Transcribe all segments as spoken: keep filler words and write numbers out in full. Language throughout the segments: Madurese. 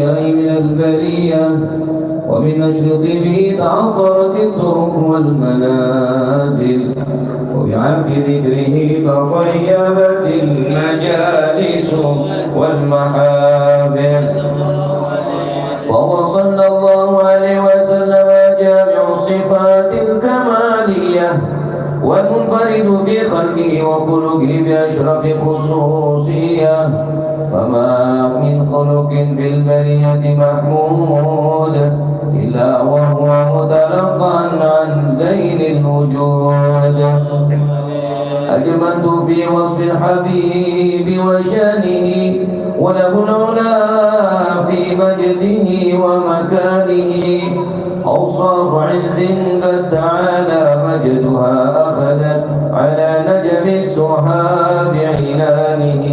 من البرية، ومن أشرق به تعطرت الطرق والمنازل، وبعرف ذكره تطيبت المجالس والمحافل. فهو صلى الله عليه وسلم جامع الصفات الكمالية، والمنفرد في خلقه وخلقه بأشرف خصوصية، فما من خلق في البرية محمود إلا وهو متلقى عن زين الوجود. أجملت في وصف الحبيب وشانه، وله العلا في مجده ومكانه. أوصاف عز قد تعالى مجدها أخذت على نجم السحاب عنانه.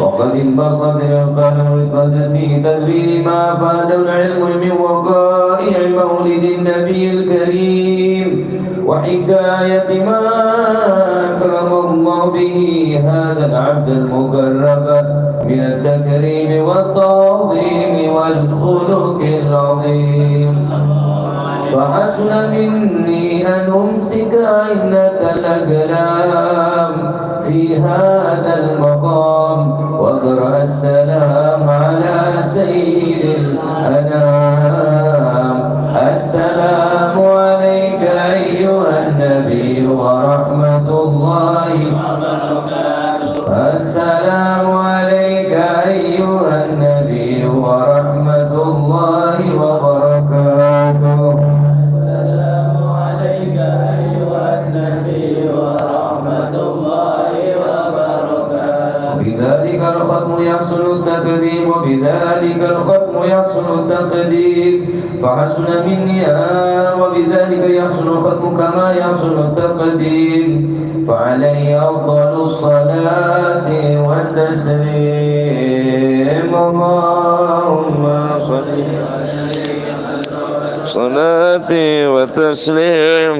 وقد انبسط القلم قد في تدوين ما أفاده العلم من وقائع مولد النبي الكريم وحكاية ما أكرم الله به هذا العبد المقرب من التكريم والتعظيم والخلق العظيم. فحسن مني أن أمسك عنة الأقلام في هذا المقام وأقرأ السلام على سيد الأنام. السلام عليك أيها النبي ورحمة الله. السلام عليك أيها النبي ورحمة الله وبركاته. السلام عليك أيها النبي ورحمة الله وبركاته. وبذلك الختم يحصل التقديم، وبذلك الختم يحصل التقديم. فحسن مني، آه، وبذلك يحصل الختم كما يحصل التقديم، فعليه أفضل الصلاة والتسليم. اللهم صل صلاة وتسليم.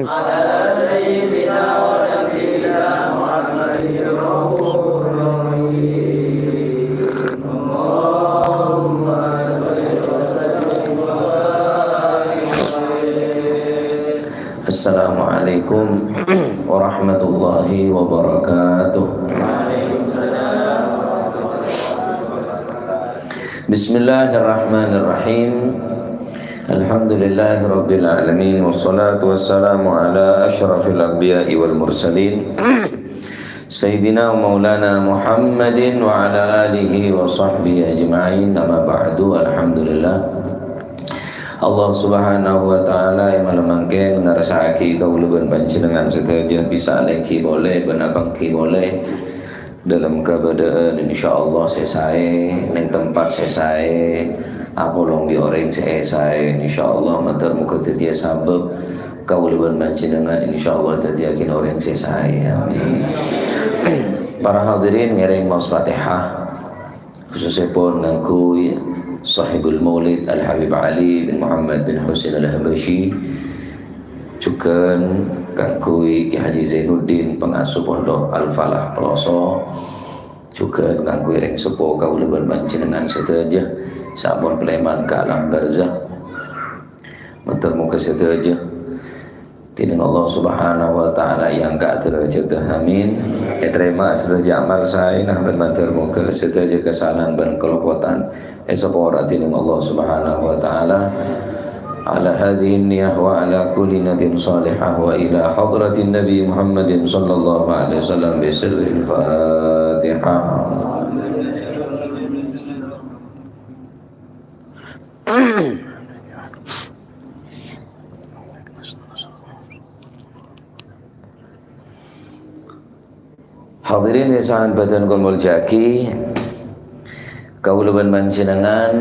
Assalamualaikum warahmatullahi wabarakatuh. Bismillahirrahmanirrahim. Alhamdulillahirabbil alamin, wassalatu wassalamu ala asyrafil anbiya'i wal mursalin, Sayyidina wa Maulana Muhammadin wa ala alihi wa sahbihi ajma'in. Amma ba'du, alhamdulillah. Allah Subhanahu wa Ta'ala è malem mangkèn ngarsa'aghi kaulâ bân panjhennengngan sadhâjâ bisa alèngghi polè bân apangghi polè dâlem kabâdâ'ân, insyaallah, sè saè, neng tempat sè saè, apolong bi' orèng sè èsaè, insyaallah, mator moghâ dhâddhiyâ sabâb kaulâ bân panjhennengngan, insyaallah, dhâddhiyâghin orèng sè saè. Amin. Para hadirin, ngèrèng maos Fatihah, khususèpon ngangghuy Sohibul Maulid Al-Habib Ali bin Muhammad bin Husain Al-Habasyi, jhughân ngangghuy Kè Haji Zainuddin, pangasuh Pondok Al-Falah Peloso, jhughân ngangghuy rèng seppo kaulâ bân panjhennengngan sadhâjâ sè ampon palèman ka alam barzah. Mator moghâ sadhâjâ dhinèng Allah Subhanahu wa Ta'ala èangka' dârâjhâddhâ. Amin. Ètarèma sadhâjâ amal saèna bân mator moghâ sadhâjâ kasalahan bân kalopotan èsapora dhinèng Allah Subhanahu wa Ta'ala. Ala hadhihi niyah wa ala kulli niyatin salihah wa ila hadratin Nabi Muhammadin sallallahu alaihi wasallam bi sirril Fatihah. Hadirin sè sanget bâdhân kaulâ molja'aghi, kaulâ bân panjhennengngan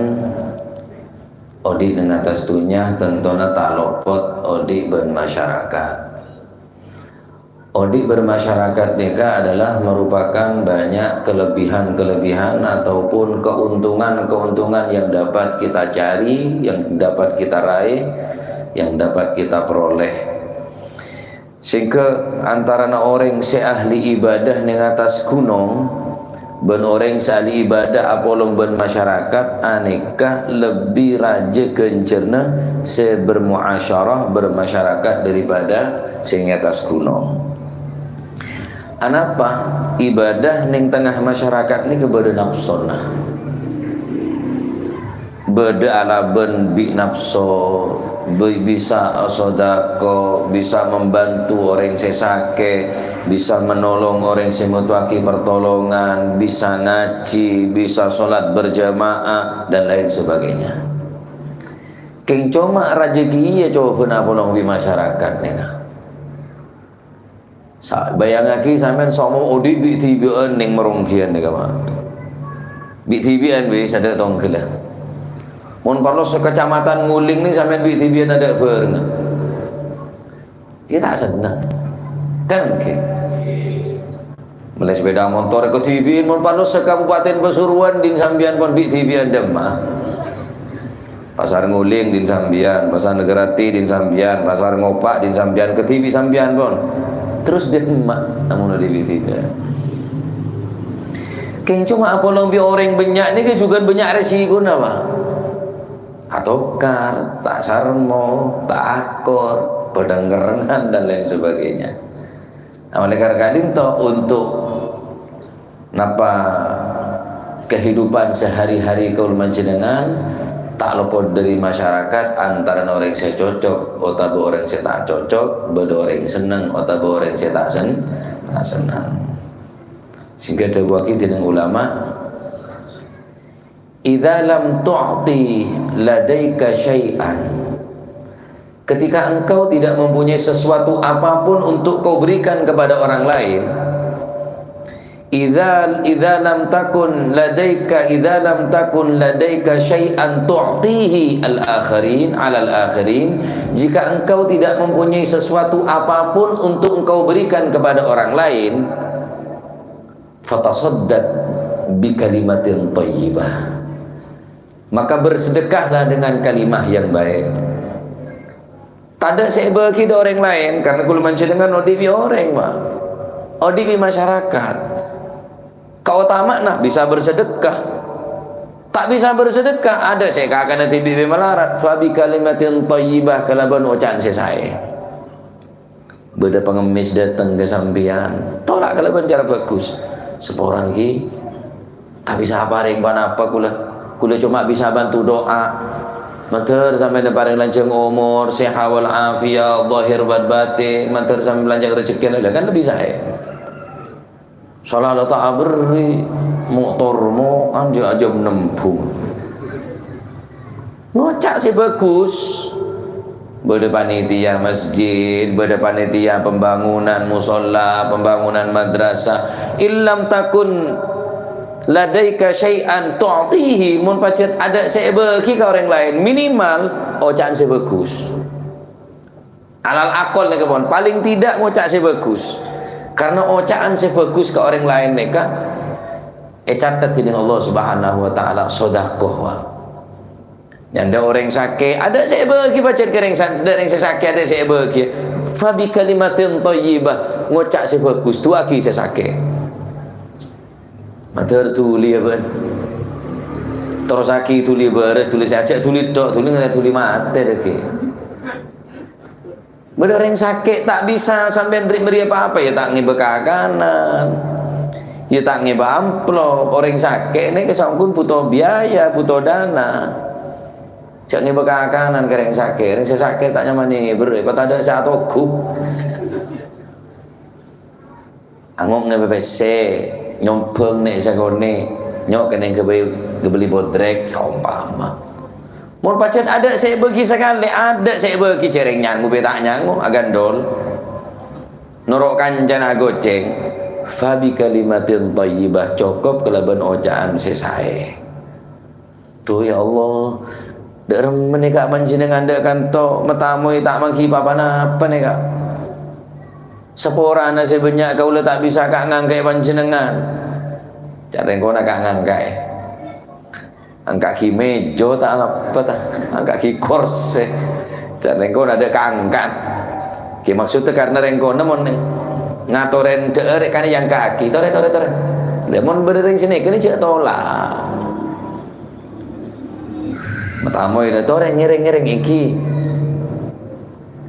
odi' neng attas dhunnya tantona ta' lopot odi' bân masyarakat. Odi' bermasyarakat nèka adalah merupakan banyak kelebihan-kelebihan ataupun keuntungan-keuntungan yang dapat kita cari, yang dapat kita raih, yang dapat kita peroleh. Sehingga antarana orèng sè ahli ibadah neng attas ghunong, Bân orèng sè ahli ibadah apolong bân masyarakat, anèka lebbi rajâ ghânjhârânna sè bermuasyarah, bermasyarakat daripada sè è attas ghunong. Anapa? Ibadah neng tengnga masyarakat nèka bâdâ napsona. Bâdâ alabân bi' napso, bi-, bisa asodako, bisa membantu orèng sè sakè', bisa menolong orèng sè mbutuwaghi pertolongan, bisa ngajhi, bisa sholat berjamaah, dan lain sebagainya. Kèng coma rajâ kèya cobâna apolong bi' masyarakat nèka. Sa-, bâjângaghi sampèyan soma odi' bi'-dhibi'ân neng marongghiyân nèka, Pak. Bi'-dhibi'ân bi' sadhâ' tongghâlla. Mon parlo sakacamatan Nguling nè sampèyan bi'-dhibi'ân adâ' bhârengnga. Iyâ ta' senneng. Kan ènggi. Mellè sepeda motor kadhibi'ân, mon parlo sakabupaten Pasuruan din sampèyan pon bi'-dhibi'ân dâmma. Pasar Nguling din sampèyan, Pasar Negarati din sampèyan, Pasar Ngopak din sampèyan, kadhibi' sampèyan pon. Terros dâmma, amono dhibi'-dhibi'ân. Kèng coma apolong bi' orèng bânnya' nèka jhughân bânnya' resikona, Pak. Atokar, ta' sarmo, ta' akor, padâ ngerrengan, dan lain sebagainya. Nah, oleh karena itu, untuk napa kehidupan sehari-hari kaulâ panjhennengan, ta' lopot dâri masyarakat, antarana orèng sè cocok otabâ orèng sè ta' cocok, bâdâ orèng senneng otabâ orèng sè ta' sen-, ta' senneng. Sehingga dâbuwaghi dèning ulama, "Idza lam tu'ti ladaika syai'an." Ketika engkau tidak mempunyai sesuatu apapun untuk kau berikan kepada orang lain, idza, idza lam takun ladaika, idza lam takun ladaika syai'an tu'tihi al-akharin, alal akharin, jika engkau tidak mempunyai sesuatu apapun untuk engkau berikan kepada orang lain, "Fatasaddaq bi kalimatin thayyibah." Maka bersedekahlah dengan kalimah yang baik. Tadâ' sè èbâghi dâ' orèng laèn, karna kaulâ panjhennengan odi' bi' orèng, Pak. Odi' bi' masyarakat. Kaotama'anna bisa bersedekah. Ta' bisa bersedekah, adâ' sè kakana dhibi' bi' malarat. "Fa bi kalimatin thayyibah," kalabân oca'an sè saè. Bâdâ pangemmès dâteng ka sampèyan, tolak kalabân cara bhâghus. "Saporana, Ki, ta' bisa aparèng pa-napa kaulâ. Kaulâ coma bisa bantu du'a. Mandhâr sampèyan èparèng lanjhâng omor, sehat wal afiat, zahir bân batin. Mandhâr sampèyan lanjhâng rejekkèna, la kan lebbi saè." Sala la ta' aberri', motor mo'an jâ' ajâm nembung. Ngoca' sè bhâghus. Bâdâ panitia masjid, bâdâ panitia pembangunan musholla, pembangunan madrasah. "Illam takun ladaika syai'an tu'tihi," mon pajhât adâ' sè èbâghi ka orèng laèn, minimal oca'an sè bhâghus. Alal akol nèka pon, paling tidak ngoca' sè bhâghus. Karna oca'an sè bhâghus ka orèng laèn nèka ècatet dèning Allah Subhanahu wa Ta'ala sodakoh, Pak. Nyandhâ orèng sakè', adâ' sè èbâghi pajhât ka rèng sa-, dâ' rèng sè sakè' adâ' sè èbâghi. "Fa bi kalimatin thayyibah," ngoca' sè bhâghus, du'aaghi sè sakè'. Mandhâr dhuli, ya, bân. Terrosaghi dhuli bârâs, dhuli sajjhâ', dhuli tho', dhuli nganti dhuli matè dhâggi'. Bâdâ orèng sakè' ta' bisa sampèyan ri-, mèrri apa-apa, ya ta' ngèbâ kakanan, ya ta' ngèbâ amplop. Orèng sakè' nèka saongghuna bhuto biaya, bhuto dana. Jhâ' ngèbâ kakanan ka rèng sakè', rèng sè sakè' ta' nyaman ngèbâ, rè, pas tadâ' sè atoghu. Ango' ngèbâ pèssè, nyombhâng nè' sakonè', nyo' kennèng ghâbây-, ghâbelli bodrek, saompama. Mon pajhât adâ' sè èbâghi sakalè, adâ' sè èbâghi jhâreng nyango bhâi ta' nyango, agandol. Noro' kancana agoceng, "Fa bi kalimatin thayyibah," cokop kalabân oca'an sè saè. Duh, ya Allah, dâ' remma nèka panjhennengngan dâ' kanto matamoy ta' mangghi pa-ponapa nèka. Saporana sè bânnya' kaulâ ta' bisa ka-, ngangka'è panjhennengngan. Can rèng kona ka-, ngangka'è. Angka'aghi mèja ta' apa ta? Angka'aghi korsè. Can rèng kona dâ' kaangka'an. Ghi maksudda karna rèng kona mon ngatorè dâ'âr kan èangka'aghi. Torè, torè, torè. Lha, mon bâdâ rèng sanèka jhâ' tola'. Matamoy la torè ngèrèng-ngèrèng èngghi.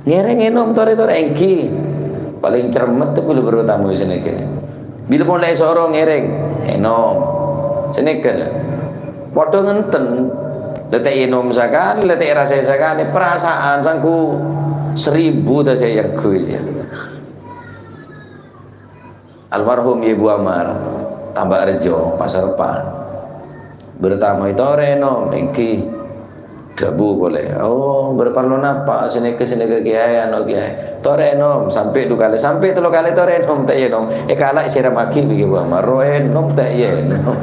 Ngèrèng ènom torè-torè èngghi. Palèng cermet kaulâ bârâmma tamoy sanèka. Bilâ polè èsoro ngèrèng, ènom. Sanèka la. Padâ ngènten. La ta' ènom sakalè, la ta' èrasè sakalè. Perasaan sangghu seribu ta' sè èangghuy, ya. Almarhum Yè Abu Ammar, Tambak Rejo, Pasar Pan. Bârâmma tamoy torè ènom, èngghi. Dhâbu polè, "Oh, bârâmma parlo napa? Sanèka, sanèka, Kèyaè, anu, Kèyaè." "Torè ènom, sampè' du kalè, sampè' tello kalè torè ènom, ta' ènom." Èkala' èsèrammaghi bi' Yè Abu Ammar, rowa ènom, ta' ènom.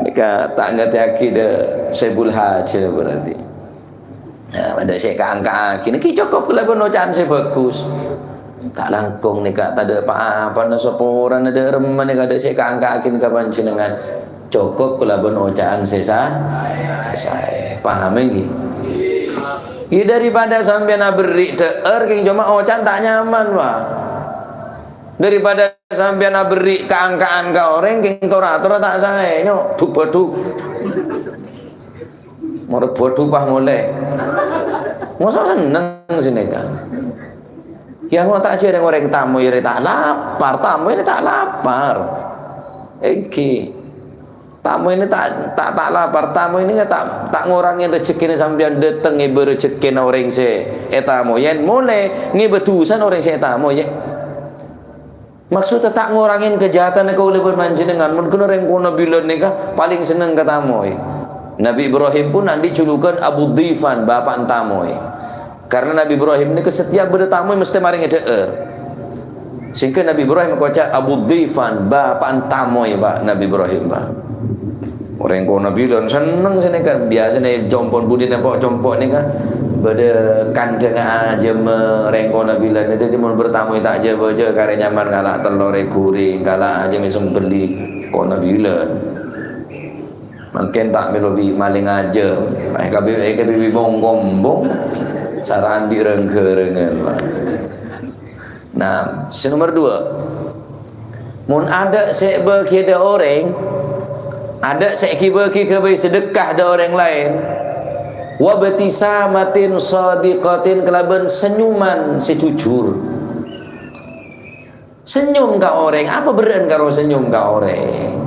Nèka ta' ngartèyaghi dâ' Sohibul Hajah berarti. Nah, bâdâ sè èka-angka'aghi, nèka cokop kalabân oca'an sè bhâghus. Ta' langkong nèka, tadâ' pa-apana, saporana dâ' remma nèka, tadâ' sè èka-angka'aghi ka panjhennengngan. Cokop kalabân oca'an sè sa-, sè saè. Paham, èngghi? Iyâ, daripada sampèyan aberri' dhâ'âr, kèng coma oca'an ta' nyaman, wah. Daripada sampèyan aberri' ka-angka'an ka orèng, kèng tor-atorra ta' saè, nyo, dhuk-bâdhuk. Mara bâdhu pas molè. Mosok senneng sanèka. Ya, engko' ta' jhâ' rèng-orèng tamoy rè ta' lapar, tamoy rè ta' lapar. Èngghi. Tamoy rè ta', ta', ta' lapar, tamoy rè ta', ta' ngorangè rejekkèna sampèyan dâteng ngèbâ rejekkèna orèng sè ètamoyè, molè ngèbâ dhusana orèng sè ètamoyè. Maksodda ta' ngorangè kajahatanna kaulâ bân panjhennengngan. Mon ghun orèng Konabilan nèka palèng senneng ka tamoy. Nabi Ibrahim pon andi' julukan Abu Dhifan, bapa'na tamoy. Karena Nabi Ibrahim nèka setiap bâdâ tamoy mestè marèngè dhâ'âr. Sehingga Nabi Ibrahim èkoca' Abu Dhifan, bapa'na tamoy, Pak, Nabi Ibrahim, Pak. Orèng Konabilan senneng sanèka, biyasana è compo'na budina po'-compo' nèka bâdâ kandhâng ajâmma rèng Konabilan. Dhâddhi mon bertamoy ta' jâ-bâjâ karè nyaman ngala' tello rè ghuring, ngala' ajâm sè sembelli Konabilan. Mangkèn ta' mèlo bi' malèng ajâm, èkabhi-, èkabhibi bong-kombong, sara andi' rèng-ghârângan, Pak. Nah, sè nomer dua. Mon adâ' sè èbâghi dâ' orèng, adâ' sè èghi-bâghi ghâbây sedekah dâ' orèng laèn, "Wabtisamatin shadiqatin," kalabân senyuman sè jujur. Senyum ka orèng, apa berrâ'ân karo senyum ka orèng?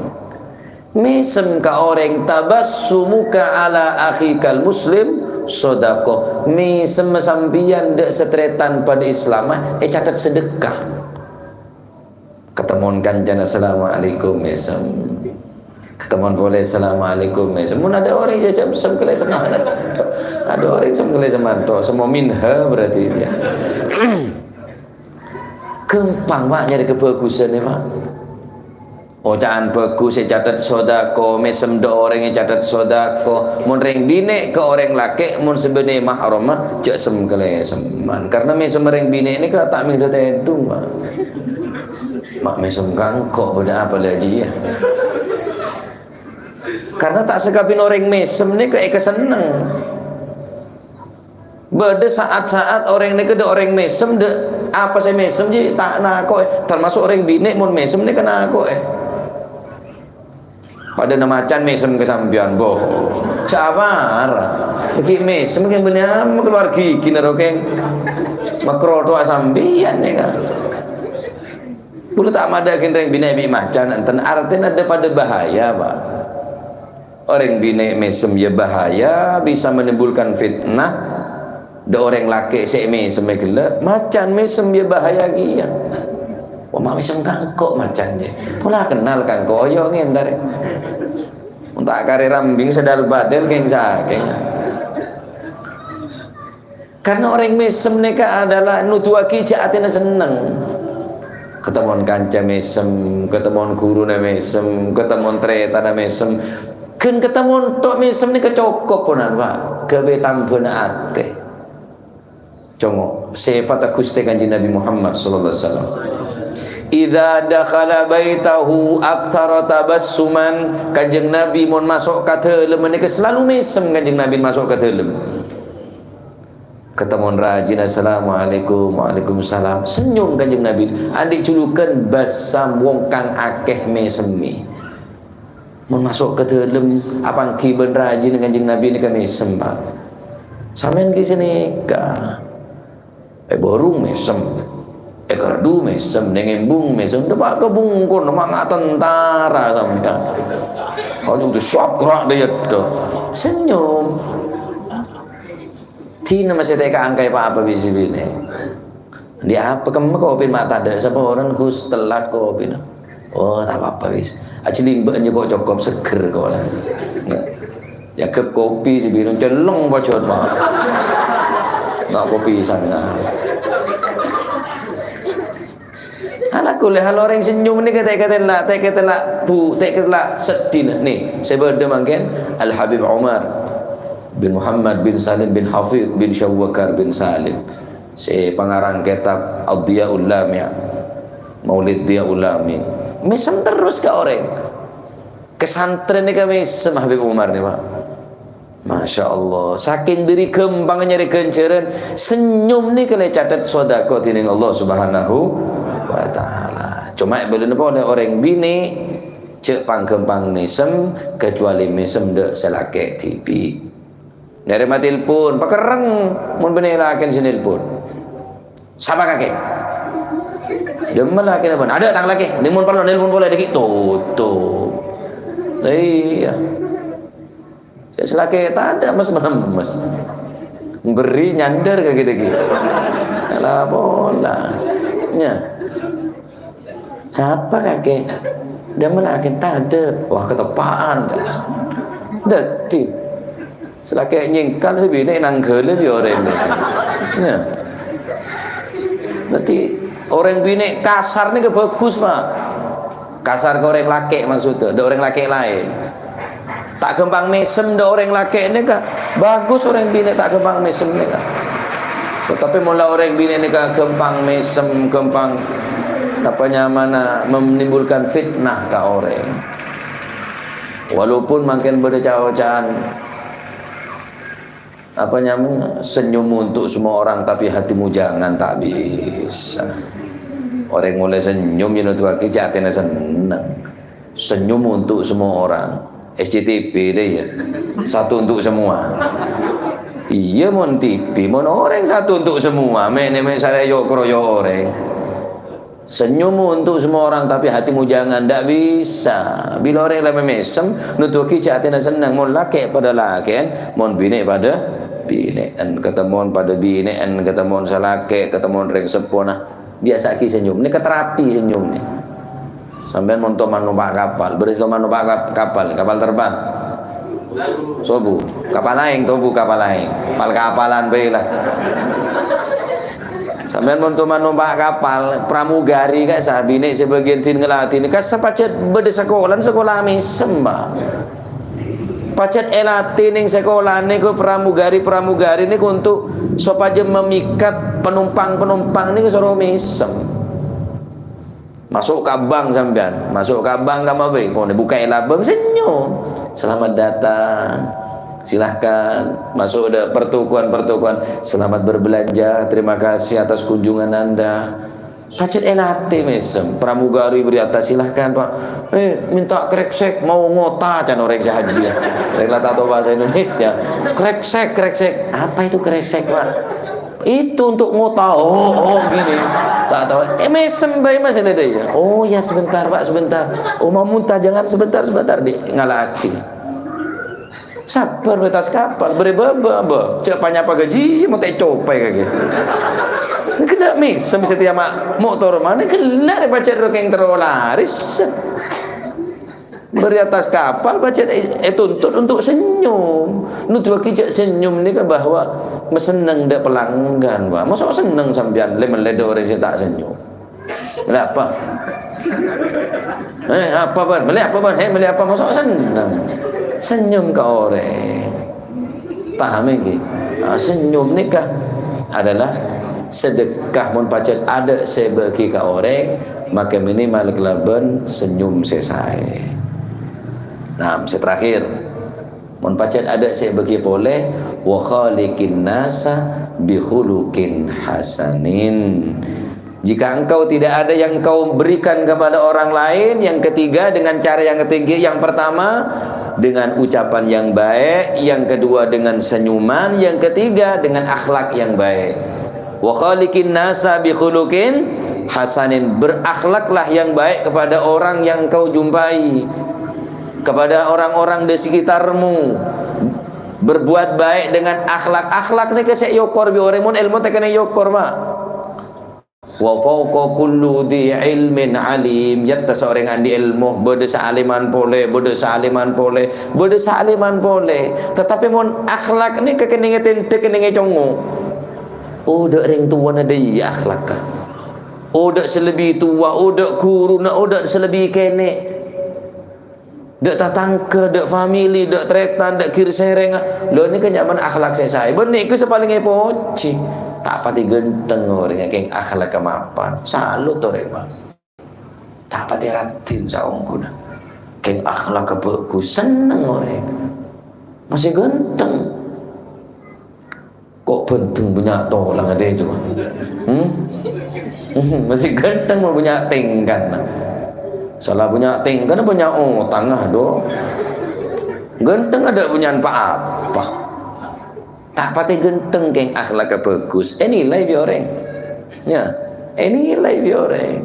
Mèsem ka orèng, "Tabassumuka ala akhikal muslim shadaqah." Mèsem sampèyan dâ' satarètan padâ Islamma ècatet sedekah. Katemmo kancana, "Assalamualaikum," mèsem. Katemmo polè, "Assalamualaikum," mèsem. Mon adâ' orèng jhâ' sem kalè semanto. Adâ' orèng sem kalè semanto. Semua minha berarti, ya. Ghâmpang, Pak, nyarè kabhâghusânna, Pak. Oca'an bhâghus ècatet sodako, mèsem dâ' orèng ècatet sodako. Mon rèng binè' ka orèng lakè', mon sè bânnè mahromma, jhâ' sem-kalèsemman. Karna mèsem rèng binè' nèka ta' mèngdhâ tèdung, Pak. Ma' mèsem ka engko' bâdâ apa la, Ji, ya? Karna ta' sakabin orèng mèsem nèka èkasenneng. Bâdâ saat-saat orèng nèka dâ' orèng mèsem, dâ' apa sè mèsem jiyâ ta' nako'è, termasuk orèng binè' mon mèsem nèka nako'è. Padâna macan mèsem ka sampèyan, boh. Jhâ' apara. Ghi' mèsem kèng bânnè ama kalowar ghighi nèro kèng. Makrotho'a sampèyan nèka. Kaulâ ta' madâ'aghi rèng binè' bi' macan, enten artèna dâ-, padâ bahaya, Pak. Orèng binè' mèsem ya bahaya, bisa menimbulkan fitnah. Dâ' orèng lakè' sè mèsem ghellâ', macan mèsem ya bahaya kèya. Wah, ma' mèsem ka engko' macan jiyâ. Pola kennal ka engko', ayo ngèntarè. Mon ta' karè rambing sedal badal kèng sakèng. Karna orèng mèsem nèka adalah nuduwaghi jhâ' atèna senneng. Katemmo kanca mèsem, katemmo ghuruna mèsem, katemmo tarètanna mèsem. Ghân katemmo tok mèsem nèka cokop, ponan, Pak. Ghâbây tambhâna atè. Congo', sèfatta Ghustè Kanjeng Nabi Muhammad sallallahu alaihi wasallam. "Idza dakhala baitahu aktsara tabassuman." Kanjeng Nabi mon maso' ka dâlem nèka selalu mèsem Kanjeng Nabi maso' ka dâlem. Katemmo rajina, "Assalamualaikum." "Waalaikumsalam." Senyum Kanjeng Nabi. Andi' julukan basam wong kang akeh mesemme. Mon maso' ka dalem, apangghi ban rajina Kanjeng Nabi nèka mesem, Pak. Sampeyan ghi sanèka. È bârung mesem. È kardhu mesem, neng embung mesem. Dâpa' ka bungkona, manga tentara sampeyan. Hanya untuk syakra dia tuh. Senyum. Dina masè tèka angkaè pa-apa bi' si binè. Andi' apa kemma kopi ma' tadâ' saporana, Gus, telat kopina. Oh, ta' pa-apa, wis. Ajâ limbâ' aja kok cokop seger kok lah. Jâgâ kopi si binè celleng pojhon, Pak. Na' kopi sana. Ala kulli hal, orèng senyum nèka tèkètèla, tèkètèla bu-, tèkètèla seddhina. Nè, sè bâdâ mangkèn Al Habib Umar bin Muhammad bin Salim bin Hafid bin Syawakar bin Salim. Sè pangarang kètab Ad-Dhiya'ul Lami', Maulid Dhiya'ul Lami'. Mesem terros ka orèng. Ka santrèna ka mesem Habib Umar nè, Pak. Masya Allah, sakèng dâri ghâmpang nyarè ghânjhârân, senyum nèka la ècatet sodako dhinèng Allah Subhanahu wa Ta'ala. Coma èbâlâna polè orèng binè', jhâ' pang-ghâmpang mesem, kecuali mesem dâ' sè lakè' dhibi'. Nèrèma telpon, pakerreng mon binè' lakèna sè nelpon. Sapa kakè? Dâmma lakèna bân. Adâ' tang lakè, nèng mon parlo nelpon polè dâggi' totop. Iyâ. Sè lakè tadâ' mes-memes. Bherri' nyandâr kakè dâggi'. La pola. Nya. Sapa kakè? Dâmma lakèna tadâ'. Wah, keteppa'an. Dâddhi. Sè lakè nyèngkal, sè binè' nangghâlâ bi' orèng. Nya. Dâddhi, orèng binè' kasar nèka bhâghus, Pak. Kasar ka orèng lakè' maksudnya, dâ' orèng lakè' laèn. Ta' ghâmpang mesem dâ' orèng lakè' nèka. Bhâghus orèng binè' ta' ghâmpang mesem nèka. Tetapi mon la orèng binè' nèka ghâmpang mesem, ghâmpang, apa nyamana, menimbulkan fitnah ka orèng. Walaupun mangkèn bâdâ ca-oca'an, apa nyamana, senyum untuk semua orang, tapi hatimu jangan, ta' bisa. Orèng molaè senyum, yâ, noduwâghi jhâ' atèna senneng. Senyum untuk semua orang. S C T V deh, ya. Satu untuk semua. Iyâ, mon T V, mon orèng satu untuk semua. Mè' nè mè' salèyo' kroyo' orèng. Senyum untuk semua orang, tapi hatimu jangan, ndak bisa. Bilâ orèng la mè' mesem, noduwâghi jhâ' atèna senneng. Mon lakè' padâ lakè'an, mon binè' padâ binè'an. Katemmowan padâ binè'an, katemmowan sè lakè', katemmowan rèng seppona. Biyasa'aghi senyum. Nèka terapi senyum nè. Sampèyan mon toman nompa' kapal, bârâs toman nompa' kap-, kapal, kapal terbang. Sobu, kapal laèn, tobu kapal laèn. Pal-kapalan bhâi la. Sampèyan mon coma nompa' kapal pramugari ka'issa, binè' sè bâgiyân din-ngeladin, ka'issa pajhât bâdâ sakola, sakola mesem, Pak. Pajhât èlatè neng sakola nèko pramugari-pramugari nèko untuk sopajâ memikat panompang-panompang nèko soro mesem. Maso' ka bank sampèyan, maso' ka bank ka mabâi, pon buka'è labâng, senyum. "Selamat datang. Silahkan masuk ke pertokoan-pertokoan. Selamat berbelanja. Terima kasih atas kunjungan Anda." Pajhât èlatè mesem, pramugari beri atas, "Silahkan, Pak." "Eh, minta kreksek, mau ngota," can orèng sè haji, ya. Orèng la ta' tao bahasa Indonesia. "Kreksek, kreksek." "Apa itu kreksek, Pak?" "Itu untuk ngota." "Oh, oh, gini." Ta' tao. Eh, mesem bhâi, Mas, ini deh, ya. "Oh, ya, sebentar, Pak, sebentar." "Oh, mau muntah, jangan, sebentar, sebentar." Di-, ngala'aghi. Sabbhâr bâi attas kapal, bârâ' bâbâ, bâ. Cè' panyapa gaji, mau ta' ècopaè kakè. Ghellâ' mesem satèya ma', motor manè, ghellâ' rè pajhât rokèng terro larès. Bârâ' attas kapal pajhât è-, ètuntut untuk senyum. Nuduwâghi jhâ' senyum nèka bahwa masenneng dâ' pelanggan, Pak. Mosok senneng sampèyan lè-mellè dâ' orèng sè ta' senyum? Mellè apa? Eh, apa, Bân? Mellè apa, Bân? Eh, mellè apa? Mosok senneng? Senyum ka orèng. Paham iki? Ah, senyum nèka adalah sedekah. Mon pajhât adâ' sè bâgi ka orèng, maka minimal kalabân senyum sè saè. Nah, sè terakhir, mon pajhât adâ' sè bâgi polè, "Wa khaliqin nasa bi khuluqin hasanin." Jika engkau tidak ada yang engkau berikan kepada orang lain, yang ketiga dengan cara yang ketiga, yang pertama dengan ucapan yang baik, yang kedua dengan senyuman, yang ketiga dengan akhlak yang baik. "Wa khaliqin nasa bi khuluqin hasanin." Berakhlaklah yang baik kepada orang yang engkau jumpai, kepada orang-orang di sekitarmu. Berbuat baik dengan akhlak. Akhlak nèka sè èokor bi' orèng, mon èlmo ta' kènè' èokor, Pak. "Wa fauqa kulli dzi ilmin alim." Yâ, ta' saorèng andi' èlmo, bâdâ sè aliman polè, bâdâ sè aliman polè, bâdâ sè aliman polè. Tatapè mon akhlak nèka kènè' ètèndhâ, kènè' ècongngo'. Odâ' rèng towana dâ' iyâ akhlakka. Odâ' sè lebbi towa, odâ' ghuruna, odâ' sè lebbi kènè'. Dâ' tatangghâ, dâ' famili, dâ' tarètan, dâ' ghi' sèrèngnga. Lho, nèka nyamana akhlak sè saè. Bân nèka sè palèng èpojhi. Ta' patè ghântheng orèngnga kèng akhlakka mapan. Salut orèng, Pak. Ta' patè raddhin saongghuna. Kèng akhlakka bhâghus, senneng orèng. Masih ghântheng. Kok bhântheng bânnya' tolang adâ' itu, Pak? Hmm? Masih ghântheng mon bânnya' tèngkana. Sala bânnya' tèngkana bânnya' otang, ah, do. Ghântheng adâ' bânnya'an pa-apa. Ta' patè ghântheng kèng akhlakka bhâghus. Ènilai bi' orèng. Yâ, ènilai bi' orèng.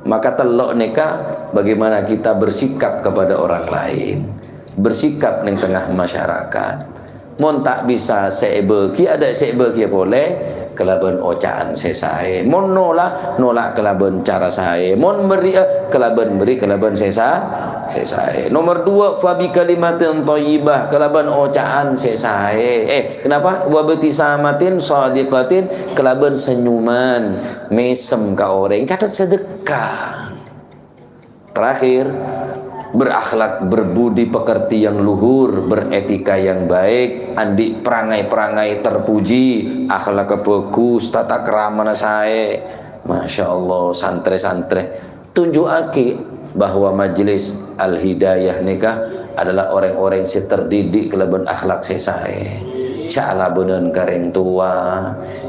Maka tello' nèka bagaimana kita bersikap kepada orang lain. Bersikap neng tengah masyarakat. Mon ta' bisa sè èbâghi, adâ' sè èbâghi polè kalabân oca'an sè saè. Mon nola', nola' kalabân cara saè. Mon berri'â, kalabân berri' kalabân sè sa-, sè saè. Nomor dua, "Fa bi kalimatin thayyibah," kalabân oca'an sè saè. Eh, kenapa? "Wa btisamatin shadiqatin," kalabân senyuman, mèsem ka orèng. Catet sedekah. Terakhir, berakhlak berbudi pekerti yang luhur, beretika yang baik, andi' perangai-perangai terpuji, akhlakka bhâghus, tata kramana saè. Masya Allah, santrè-santrè. Tunjukaghi bahwa Majelis Al-Hidayah nèka adalah orèng-orèng sè terdidik kalabân akhlak sè saè. Jhâ' alabânan ka rèng towa,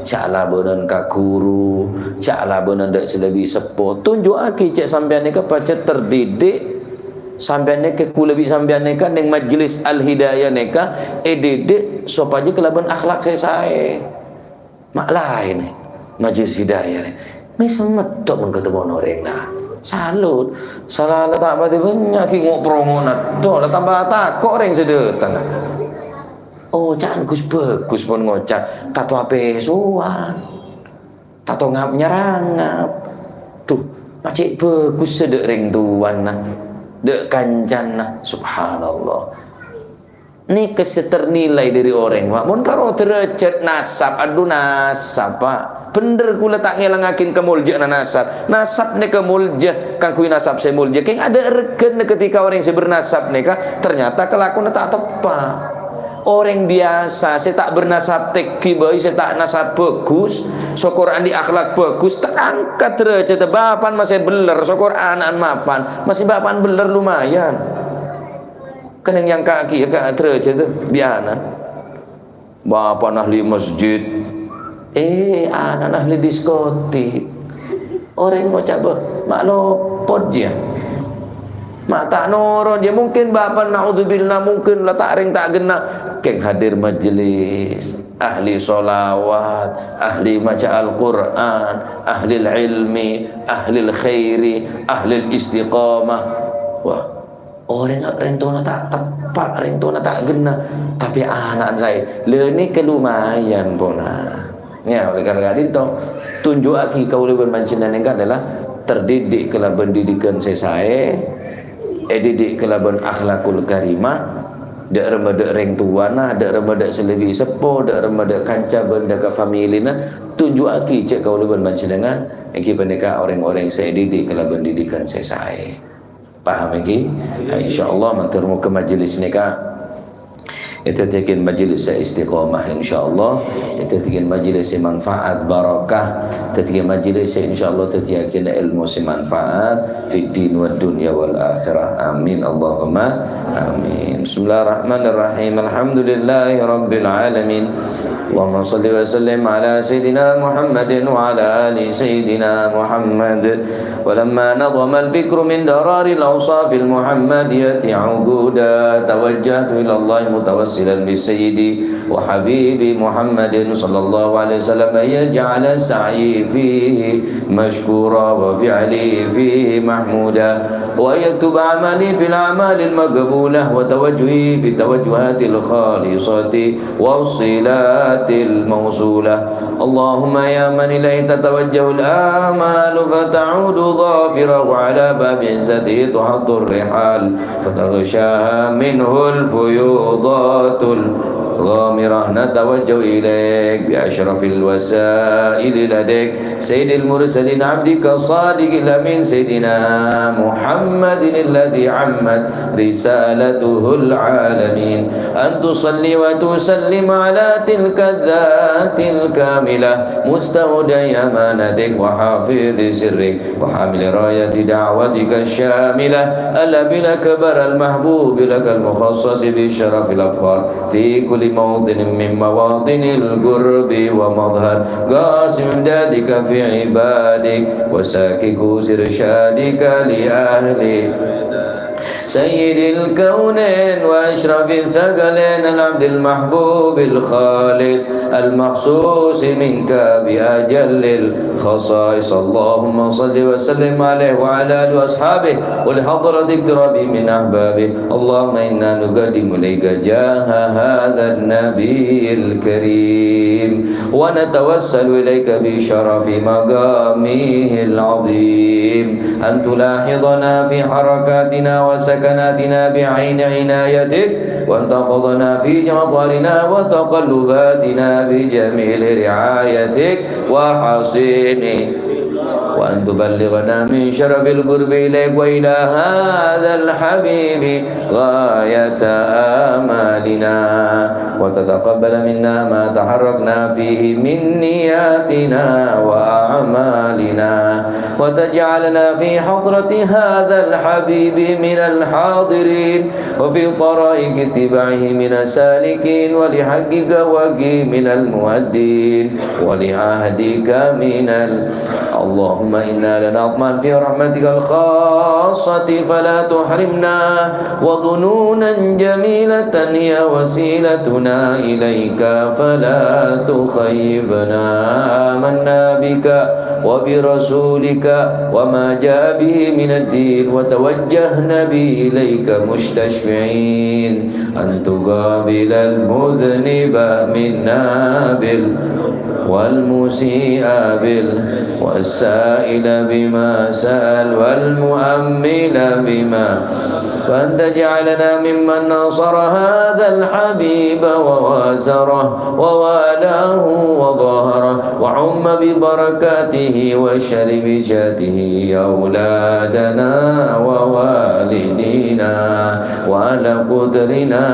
jhâ' alabânan ka ghuru, jhâ' alabânan dâ' sè lebbi seppo. Tunjukaghi jhâ' sampèyan nèka pajhât terdidik, sampèyan nèka, kaulâ bi' sampèyan nèka neng Majelis Al-Hidayah nèka èdidik sopajâ kalabân akhlak sè saè. Ma' laèn, Majelis Hidayah nè. Mè' semmet tok mon katemmo orèng, nah. Salut. Sala la ta' patè bânnya' ghi' ngo'-prongo'na tok, la tamba tako' orèng sè dâteng. Oca'an ghus-bhâghus pon ngoca', "Tato apèsowan. Tato ngap-nyarangap. Duh, ma' cè' bhâghus sè dâ' rèng towana, dâ' kancana." Subhanallah. Nèka sè ternilai dâri orèng, Pak. Mon karo derajat nasab, adhu nasab, Pak. Bhender kaulâ ta' ngèlangaghin kamoljâ'ânna nasab. Nasab nèka molja, kaangghuy nasab sè molja. Kèng adâ' règhâna ketika orèng sè bernasab nèka ternyata kalakowanna ta' teppa'. Orèng biyasa sè ta' bernasab tèngghi bhâi, sè ta' nasab bhâghus, sokor andi' akhlak bhâghus, ta' angkat derajadda. Bapa'an masè beller, sokor ana'an mapan. Masè bapa'an beller lumayan. Kennèng nyangka kèya ka derajat tu, bi' ana'. Bapa'na ahli masjid, eh, ana'na ahli diskotik. Orèng ngoca', "Bâh, ma' lopot jiyâ. Ma' ta' noro' jiyâ." Mungkin bapa'na, naudzubillah, mungkin la ta' rèng ta' ghenna'. Kèng hadir majelis, ahli sholawat, ahli maca Al-Qur'an, ahli ilmi, ahli khairi, ahli istiqamah. Wah, orèng, rèng towana ta' teppa', rèng towana ta' ghenna', tapè ana'na saè. Lha nèka lumayan, pona. Ya, oleh karena itu, tunjukaghi kaulâ bân panjhennengngan adalah terdidik kalabân didikan sè saè, èdidik kalabân akhlakul karimah, dâ' remma dâ' rèng towana, dâ' remma dâ' sè lebbi seppo, dâ' remma dâ' kanca bân dâ' ka familina, tunjukaghi jhâ' kaulâ bân panjhennengngan èngghi panèka orèng-orèng sè èdidik kalabân didikan sè saè. Paham èngghi? Nah, insyaallah, mator moghâ majelis nèka Èdhâddhiyâghin majelis sè istiqomah, insyaallah. Èdhâddhiyâghin majelis sè manfaat, barokah. Èdhâddhiyâghin majelis sè, insyaallah, dhâddhiyâghin èlmo sè manfaat fid din wad dunya wal akhirah. Amin. Allahumma amin. Bismillahirrahmanirrahim. Alhamdulillahi rabbil alamin. Allahumma shalli wa sallim ala sayyidina Muhammadin wa ala ali sayyidina Muhammad. ولما نظم الفكر من درار الأوصاف المحمدية عقودا، توجهت إلى الله متوسلا بسيدي وحبيبي محمد صلى الله عليه وسلم أن يجعل سعيي فيه مشكورا وفعلي فيه محمودا، وأن يكتب عملي في الأعمال المقبولة وتوجهي في التوجهات الخالصة والصلات الموصولة. اللهم يا من إليه تتوجه الآمال فتعود ظافرة، وعلى باب عزته تحط الرحال فتغشاها منه الفيوضات الغامرة، نتوجه إليك بأشرف الوسائل لديك سيد المرسلين عبدك الصادق الأمين سيدنا محمد الذي عمت رسالته العالمين، أن تصلي وتسلم على تلك الذات الكاملة مستودع أمانتك وحافظ سرك وحامل راية دعوتك الشاملة الأب الأكبر المحبوب لك المخصص بالشرف الأفخر في كل موطن من مواطن القرب ومظهر قاسم إمدادك في عبادك وساكك إرشادك لأهل سيد الكونين وأشرف الثقلين العبد المحبوب الخالص المخصوص منك بأجل الخصائص. اللهم صل وسلم عليه وعلى آله وأصحابه ولحضرة اقترابه من أحبابه. اللهم إنا نقدم إليك جاه هذا النبي الكريم، ونتوسل إليك بشرف مقامه العظيم أن تلاحظنا في حركاتنا وسكناتنا بعين عنايتك، وأن تحفظنا في جميع أطوارنا وتقلباتنا بجميل رعايتك وحصين، وأن تبلغنا من شرف القرب إليك وإلى هذا الحبيب غاية آمالنا، وتتقبل منا ما تحركنا فيه من نياتنا وأعمالنا، وتجعلنا في حضرة هذا الحبيب من الحاضرين، وفي طرائق اتباعه من السالكين، ولحقك وحقه من المؤدين، ولعهدك من ال-، اللهم إنا لنطمع في رحمتك الخاصة فلا تحرمنا، وظنونا جميلة هي وسيلتنا إليك فلا تخيبنا. آمنا بك وبرسولك وما جاء به من الدين، وتوجهنا به إليك مستشفعين أن تقابل المذنب منا بال-، والمسيء بال-، والسائل بما سأل، والمؤمل بما، وأن تجعلنا ممن ناصر هذا الحبيب ووازره ووالاه وظاهره، وعم ببركاته وشر بجاته أولادنا ووالدينا وأهل قطرنا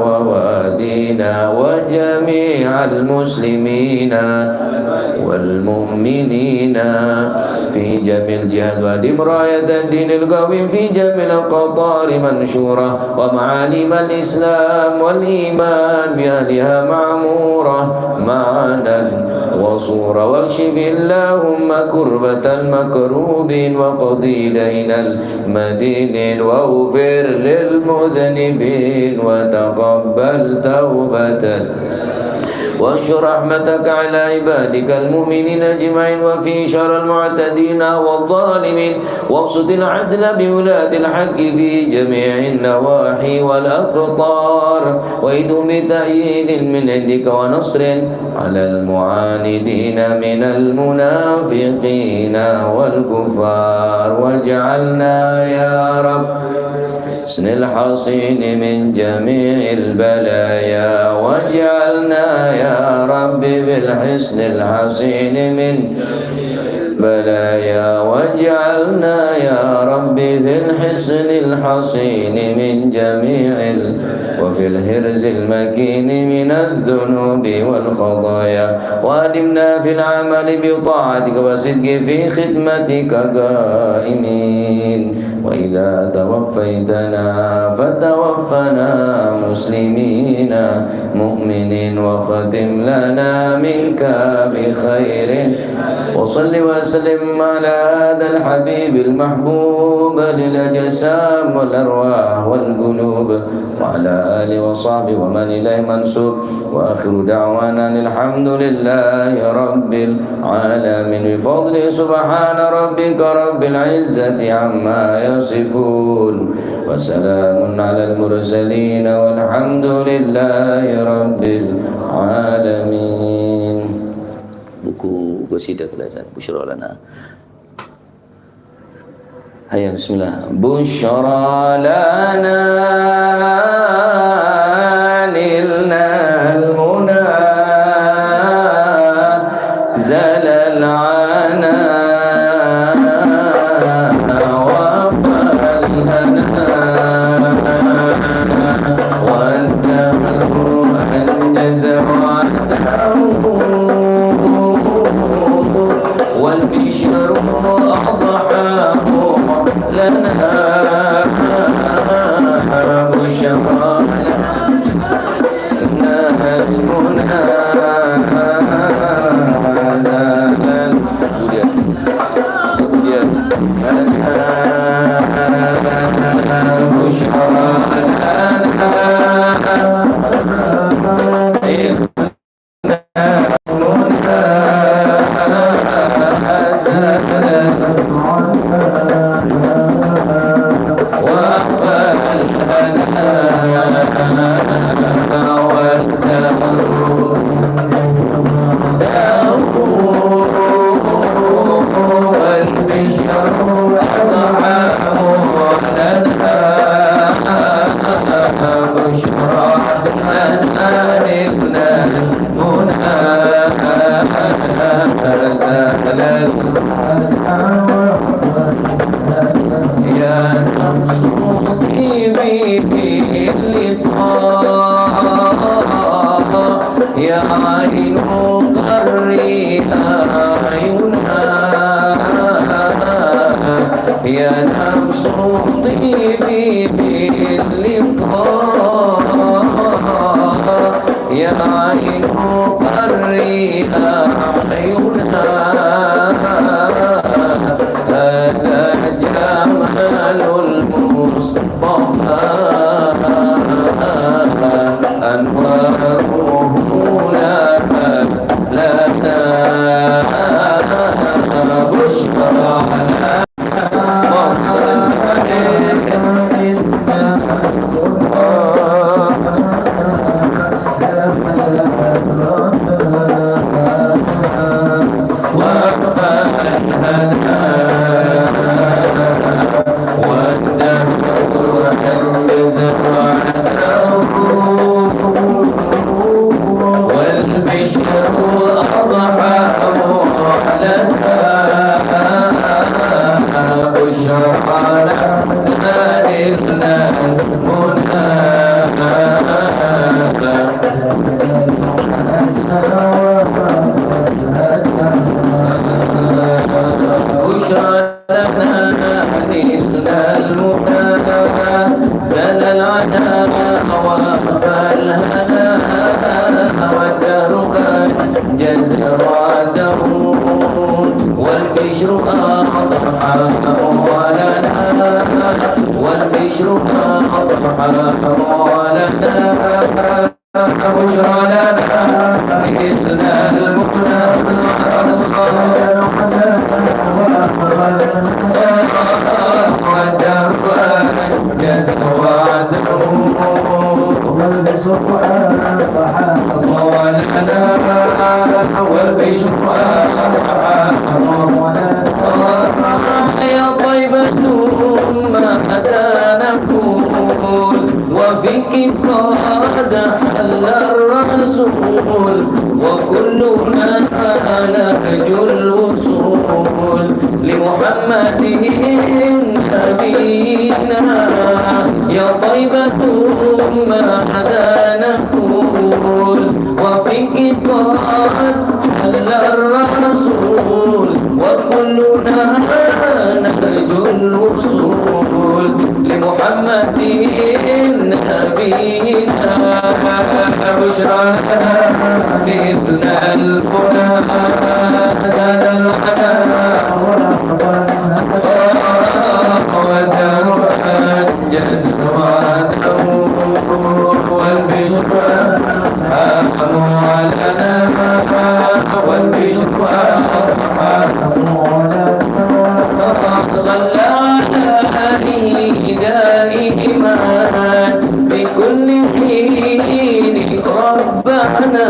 ووادينا وجميع المسلمين والمؤمنين في جميع الجهات، وأدم راية الدين القويم في جميع الأقطار منشورة، ومعالم الإسلام والإيمان بأهلها معمورة معنا وصورة، واكشف اللهم كربة المكروبين وقض دين المدينين واغفر للمذنبين وتقبل توبة وانشر رحمتك على عبادك المؤمنين أجمعين، وفي شر المعتدين والظالمين، وابسط العدل بولاة الحق في جميع النواحي والأقطار، وأيدهم بتأييد من عندك ونصر على المعاندين من المنافقين والكفار، واجعلنا يا رب حصن الحصين من جميع البلايا، واجعلنا يا رب بالحصن الحصين من البلايا، واجعلنا يا رب في الحصن الحصين من جميع ال-، وفي الحرز المكين من الذنوب والخطايا، وأدمنا في العمل بطاعتك والصدق في خدمتك قائمين. وإذا توفيتنا فتوفنا مسلمين مؤمنين، واختم لنا منك بخير. وصل وسلم على هذا الحبيب المحبوب للأجسام والأرواح والقلوب، وعلى آله وصحبه ومن إليه منسوب. وآخر دعوانا أن الحمد لله رب العالمين. بفضل سبحان ربك رب العزة عما يصفون. وسلام على المرسلين والحمد لله رب العالمين. Buku qasidah kelasan Busyra Lana. Ayo, bismillah. بشرى لنا نلنا المنى زل العنا وفى الهنا والدهر أنجز وعده والبشر أضحى لنا بشرى لنا المنى. Kemudian, kemudian, بشرى لنا يا نفس طيبي باللقاء، يا عين قري أعينها. يا نفس طيبي باللقاء، يا عين قري أعينها. هذا جمال المصطفى، أنواره لا لنا بشرى. والبشر أضحى محلى، بشرى لنا نلنا المنى. بشرى لنا نلنا المنى، زال العنا وخفى الهنا، والدهر قد جزى وعده، والبشر أضحى مولانا، والبشر أضحى مولانا. بشرى لنا إذ نال المنى. مولانا والبشرى. يا طيبة ما أتانا كل وفيك قد حل الرسول، وكلنا نرجو الوصول كلنا نرجو الوصول لمحمد نبينا. بشرى لنا مثل الهدى، زاد الهدى ورحبا، ودربا جزوته والبشرى أموالنا والبشرى أموالنا. صلى عليه دائما بكل حين ربنا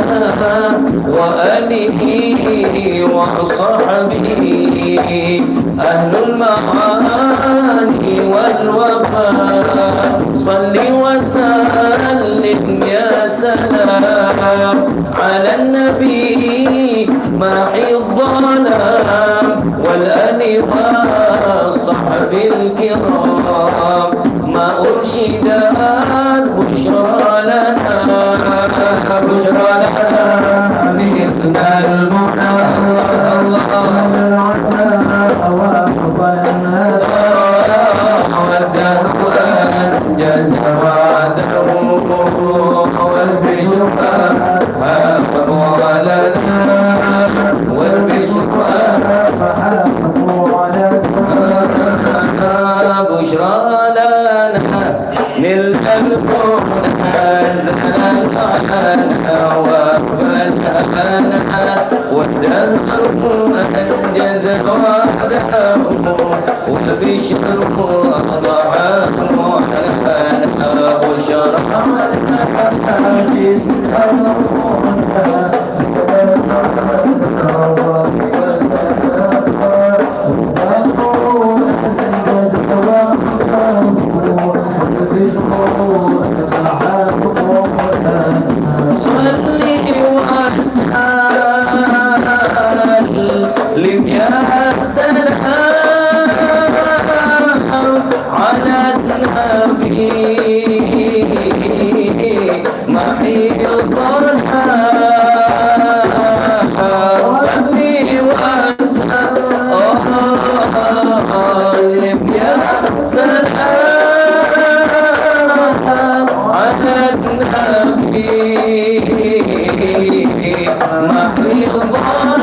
وآله وصحبه أهل المعاني والوفاء. صل وسلم يا سلام على النبي ماحي الظلام والآل والصحب الكرام. ما أرشدت بشرى لنا، بشرى لنا مثل المنى. الله، الله، الله، الله. والدهر أنجز وعده والبشرى حق ولدنا، والبشرى حق ولدنا. بشرى لنا نلت المنى زلال على وفاء لنا، والدهر أنجز وعده والبشر أضحى وأحلى بشرى. صل وسلم يا سلام على النبي محي الظلام. صل وسلم يا سلام على النبي محي الظلام.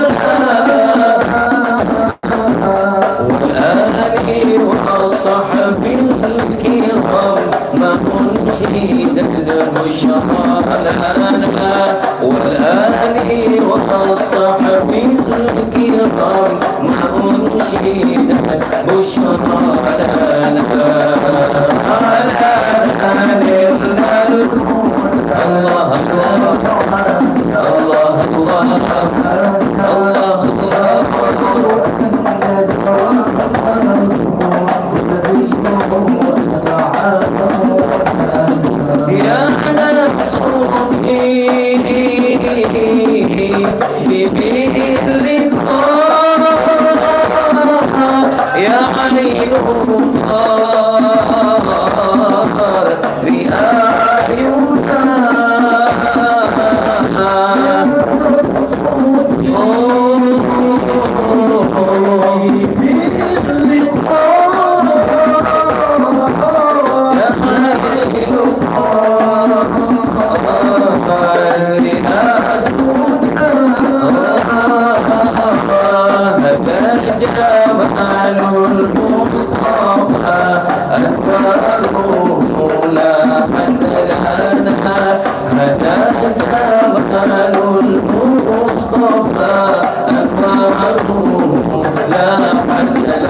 والآل والصحب الكرام، ما أنشدت بشرى لنا. والآل والصحب الكرام، ما أنشدت بشرى لنا. الله أكبر، الله أكبر، الله أكبر، الله أكبر. يا نفس اطيبي بالرضا، يا عين القهر بأعيننا. جمال المصطفى أنواره لاحت لنا. هداك جمال المصطفى أنواره لاحت لنا.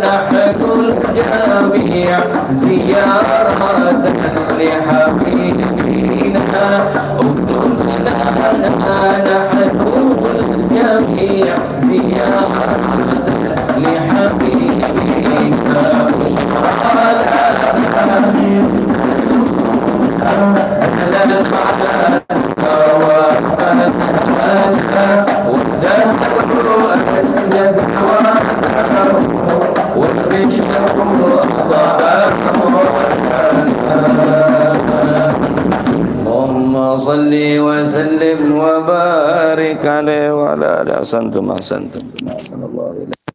نحن الجميع زيارة لحبيبنا. اكتب لنا نحن الجميع زيارة لحبيبنا. بشرى لنا زلت على اللهم صل وسلم وبارك عليه وعلى آله. أحسنتم، أحسنتم. أحسن الله إليكم.